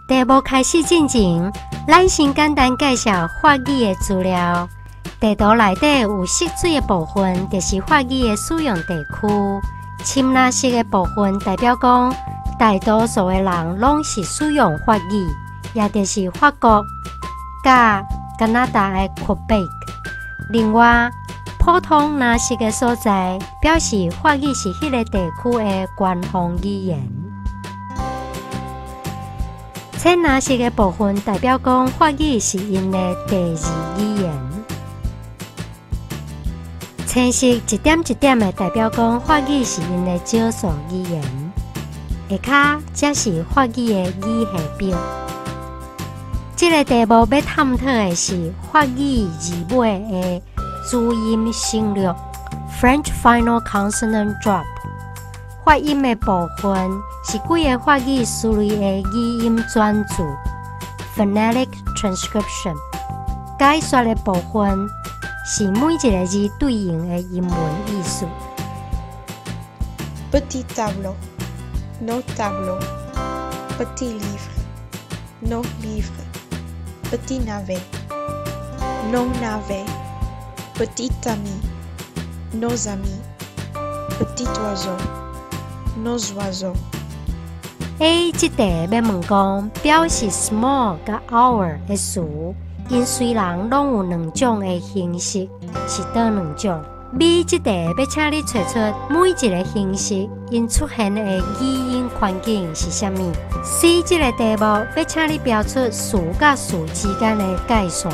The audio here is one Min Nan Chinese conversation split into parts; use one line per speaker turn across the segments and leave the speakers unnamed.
題目開始進前，咱先簡單介紹法語的資料。地圖內底有色水的部分，就是法語的使用地區；深藍色的部分代表講大多數的人攏是使用法語，也就是法國佮加拿大的魁北克。另外，普通藍色的所在，表示法語是彼个地區的官方語言。淺藍色的部分代表講法語是𪜶的第二語言。青色一點一點的代表講法語是𪜶的少數語言。下跤才是法語的語系表。這个題目欲探討的是法語字尾的子音省略（French final consonant drop）。發音的部分是幾个法語詞類的語音轉注（phonetic transcription）。解說的部分是每一个字對應的英文意思。
Petit tableau, nos tableaux, petit livre, nos livres, petit navet, nos navets, petit ami, nos amis, petit oiseau, nos oiseaux.
A 這題欲問講，表示 small 佮 our 的詞，𪜶雖然攏有兩種的形式，是佗兩種？B 這題欲請你揣出每一个形式𪜶出現的語音環境是啥物？C 這个題目欲請你標出詞佮詞之間的界線。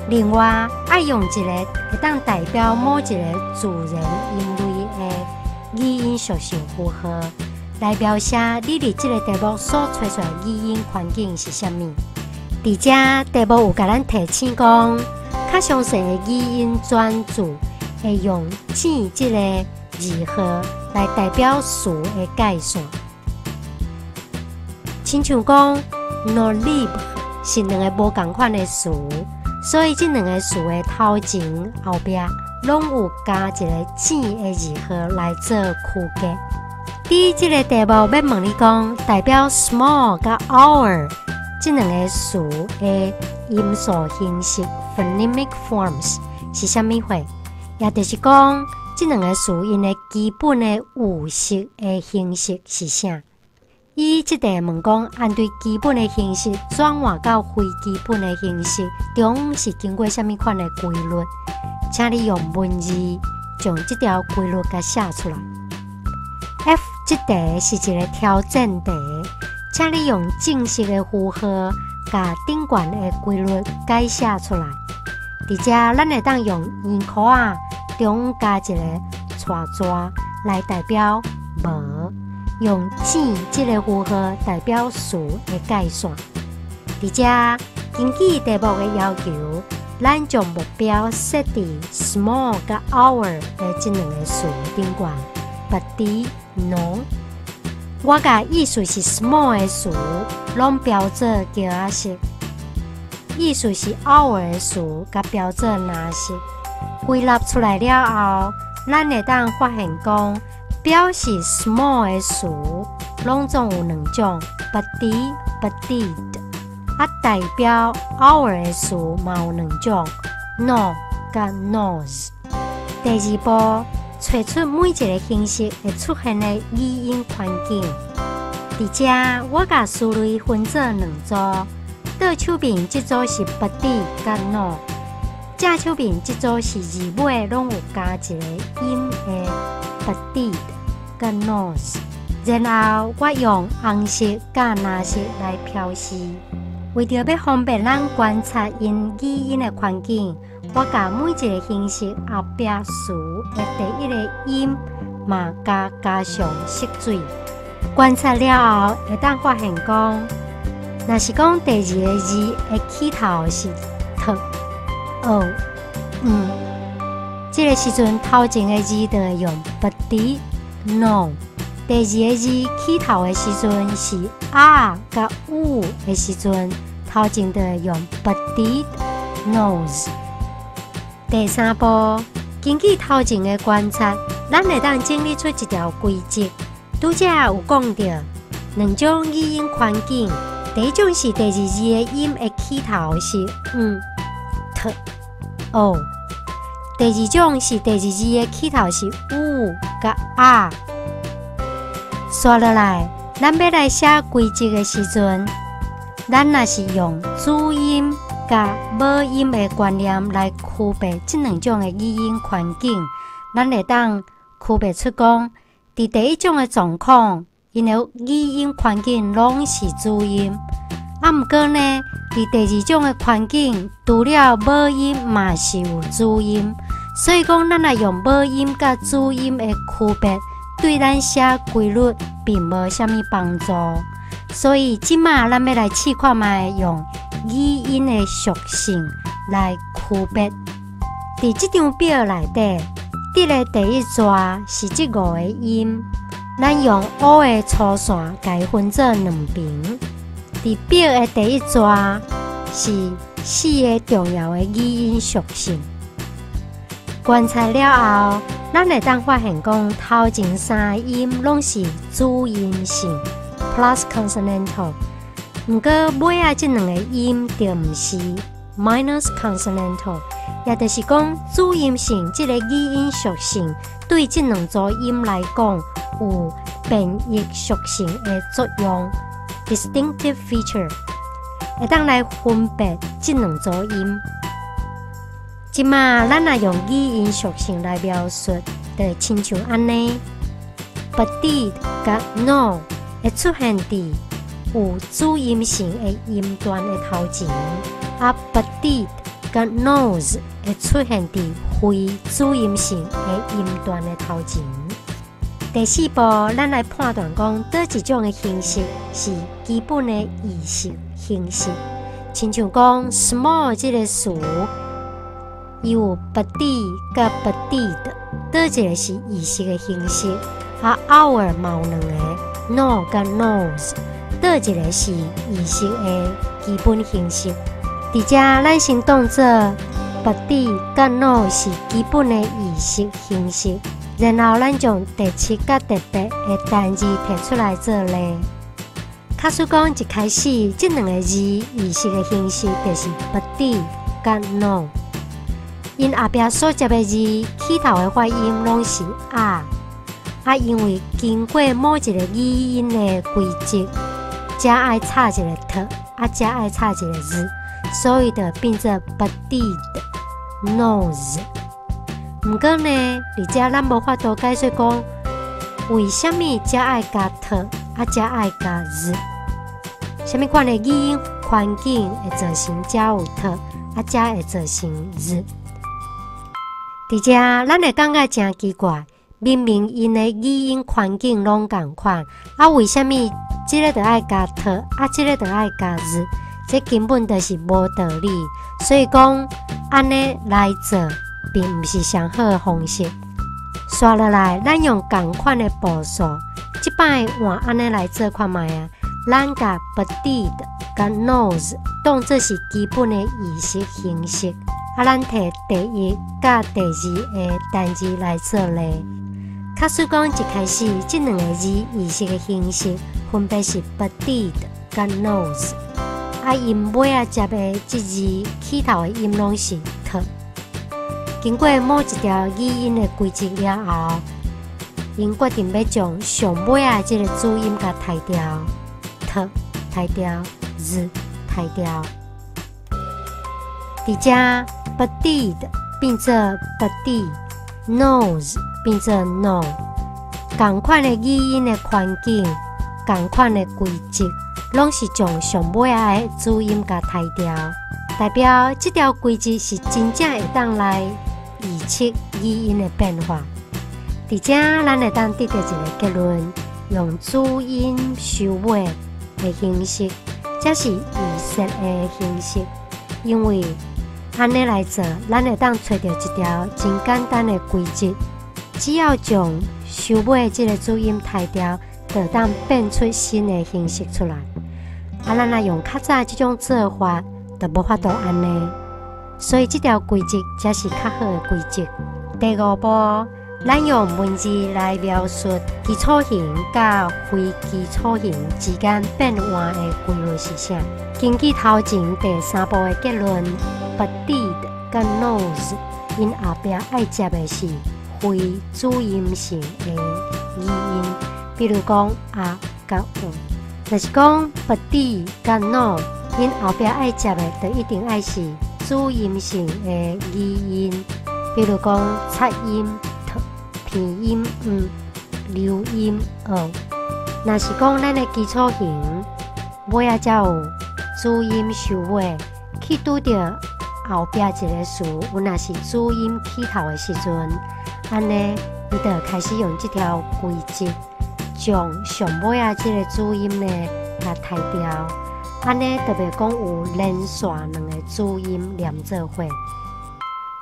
另外，愛用一个會當代表某一个自然音類的語音屬性符號，來描寫你佇這个題目所揣出來語音環境是啥物。佇遮題目有共咱提醒講，較詳細的語音轉注會用“剪”這个字號來代表詞的界線。親像講 nos livres 是兩个無仝款的詞，所以這兩个詞的頭前後壁攏有加一个“剪”的字號來做區隔。佇這个題目欲問你講，代表 small 佮 our 這兩个詞的音素形式（phonemic forms）是啥物貨？也就是講，這兩个詞𪜶的基本的語式的形式是啥？伊這題問講，按對基本的形式轉換到非基本的形式中是經過啥物款的規律？請你用文字將這條規律共寫出來。F 這題是一个挑戰題，請你用正式的符號，共頂懸的規律解寫出來。佇遮，咱會當用圓箍仔中加一个斜逝來代表無，用剪這个符號代表詞的界線。佇遮，根據題目的要求，咱將目標設佇 small 佮 our 的這兩个詞頂懸，petit nos。我共意思是 small 的詞，攏標做橘仔色；意思是 our 的詞，共標做藍色。歸納出來了後，咱會當發現講，表示 small 的詞，攏總有兩種，petit、petite；啊，代表 our 的詞嘛有兩種，nos 佮 nos。第二步，揣出每一个形式會出現的語音環境。佇遮，我共詞類分做兩組，倒手邊這組是 petit 佮 nos，正手邊這組是字尾攏有加一个音的 petites 佮 nos。然後我用紅色佮藍色來標示，為著欲方便咱觀察𪜶語音的環境，我共每一个形式後壁詞的第一个音嘛共加上色水。觀察了後，會當發現講，若是講第二个字的起頭是 t、o、n，這个時陣頭前的字就會用 petit nos。第二个字起頭的時陣是 a 佮 u 的時陣，頭前就會用 petites nos。第三步，根據頭前的觀察，咱會當整理出一條規則。拄才有講著兩種語音環境，第一種是第二字的音的起頭是 n、t、o；第二種是第二字的起頭是 u 佮 r。紲落來，咱欲來寫規則的時陣，咱若是用主音佮母音的觀念來區別這兩種的語音環境，咱會當區別出講，佇第一種的狀況，𪜶的語音環境攏是主音，啊，毋過呢，佇第二種的環境，除了母音嘛是有子音，所以講咱若用母音佮子音的區別，對咱寫規律並無啥物幫助。所以這馬咱欲來試看覓用語音的屬性來區別。佇這張表內底，佇咧第一逝是這五个音，咱用烏的粗線共伊分做兩邊。佇表的第一逝是四个重要的語音屬性。觀察了後，咱會當發現講頭前三個音攏是主音性（plus consonantal），毋過尾仔這兩个音就毋是 minus consonantal，也就是講主音性這个語音屬性對這兩組音來講有變異屬性的作用（distinctive feature），會當來分別這兩組音。這馬咱若用語音屬性來描述，就會親像按呢：petite 佮 nos 會出現佇有主音性的音段的頭前，啊，petit 佮 nose 會出現佇非主音性的音段的頭前。第四步，咱來判斷講佗一種的形式是基本的意識形式，親像講 small 這个詞，伊有 petit 佮 petite，佗一个是意識的形式？啊，our 嘛有兩个，nos 佮 nose，佗一个是意識的基本形式？佇遮咱先當做 petit 佮 nos 是基本的意識形式，然後咱將第七佮第八的單字提出來做例。假使講一開始這兩个字意識的形式就是 petit 佮 nos。𪜶後壁所接的字起頭的發音攏是 a，啊，因為經過某一個語音的規則，遮愛插一个 t，啊，遮愛插一个 z，所以就變做 petite nose。毋過呢，佇遮咱無法度解釋講為啥物遮愛加 t，啊，遮愛加 z，啥物款的語音環境會造成遮有 t，啊，遮會造成 z。佇遮，咱會感覺誠奇怪，明明𪜶的語音環境攏仝款，啊，為啥物這个就愛加 t，啊，這个就愛加 z？這根本就是無道理。所以講，按呢來做，並毋是上好的方式。紲落來，咱用仝款的步數，這擺換按呢來做看覓啊？咱共 petite 佮 nos 當做是基本的意識形式。啊，咱提第一佮第二个單字來做例。假使講一開始這兩个字意識的形式分別是 petite 佮 nose，啊，𪜶尾仔接的這字起頭的音攏是 t。經過某一條語音的規則了後，𪜶決定欲將上尾仔這个子音共刣掉，t 刣掉，z 刣掉。佇遮 petite 變做 petit，nose 變做 nos，仝款的語音的環境，仝款的規則，攏是將上尾仔的子音共刣掉，代表這條規則是真正會當來預測語音的變化。佇遮，咱會當得到一个結論：用子音收尾的形式，才是預設的形式，因為按呢來做，咱會當揣著一條真簡單的規則，只要將收尾這个子音刣掉，就當變出新的形式出來。啊，咱若用較早這種做法，就無法度按呢。所以這條規則才是較好的規則。第五步，咱用文字來描述基礎型佮非基礎型之間變換的規律是啥？根據頭前第三步的結論，petit佮 nose 𪜶後壁愛接的是非主音性的語音，比如講 a 佮 u。若是講 petit 佮 no，𪜶後壁愛接的就一定愛是主音性的語音，比如講擦音 t、鼻音 n、流音 e。若是講咱的基礎型尾仔才有主音收尾，去拄著後壁一个詞，有若是主音起頭的時陣，按呢，伊就開始用這條規則，將上尾仔這个主音呢，共刣掉，按呢就袂講有連續兩个主音連做伙。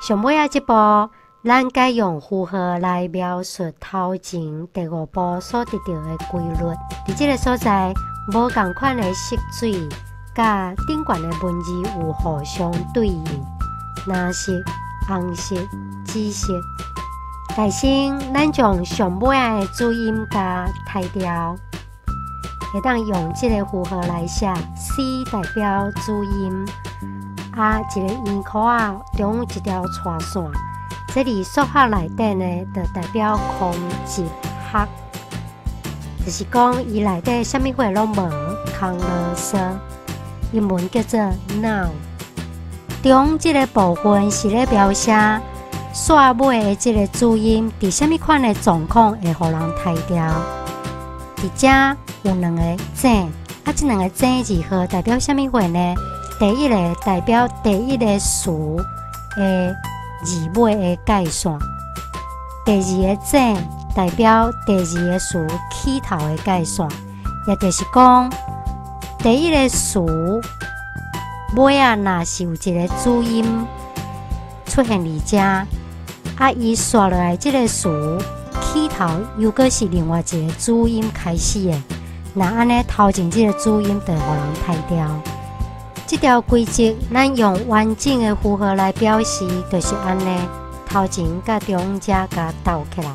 上尾仔這步，咱改用符號來描述頭前第五步所得著的規律。佇這个所在，無仝款的色水，佮頂懸的文字有互相對應，藍色、紅色、紫色。大先，咱將上尾仔的主音共刣掉，會當用這个符號來寫，C 代表主音，啊，一个圓箍仔中有一條斜線，這佇數學內底呢，就代表空一學，就是講伊內底啥物貨攏無，空囉嗦。英文叫做 null。中這个部分是咧描寫煞尾的這个主音，佇啥物款的狀況會予人刣掉。佇遮有兩个井，啊，這兩个井字號代表啥物貨呢？第一个代表第一个詞的字尾的界線，第二个井代表第二个詞起頭的界線，也就是講，第一个詞尾仔若是有一个主音出現佇遮，啊，伊紲落來這个詞起頭又閣是另外一个主音開始的，那按呢頭前這个主音就會予人刣掉。這條規則，咱用完整的符號來表示，就是按呢，頭前佮中間共鬥起來。